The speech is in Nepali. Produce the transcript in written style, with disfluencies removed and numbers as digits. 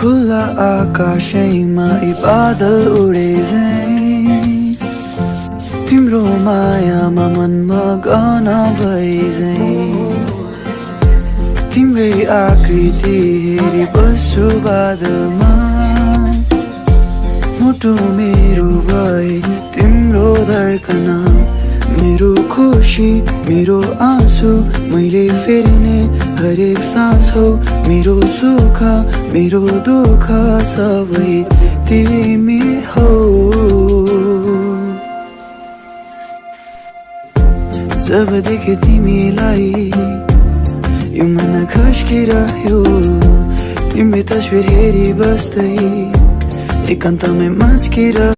खुला आकाशैमा यी बादल उडे झैं तिम्रो मायामा मनमा गन भए झैं तिम्रै आकृति हेरी बस्छु बादलमा मुटु मेरो भए तिम्रो धड्कना मेरो खुसी मेरो आँसु मैले फेर्ने हरेक सास हो मेरो सुख मेरो दुःख सबै तिमी हो जब देखे तिमीलाई यो मन खस्किरह्यो तिम्रो तस्बिर हेरी बस्दै एकान्तमै मस्किर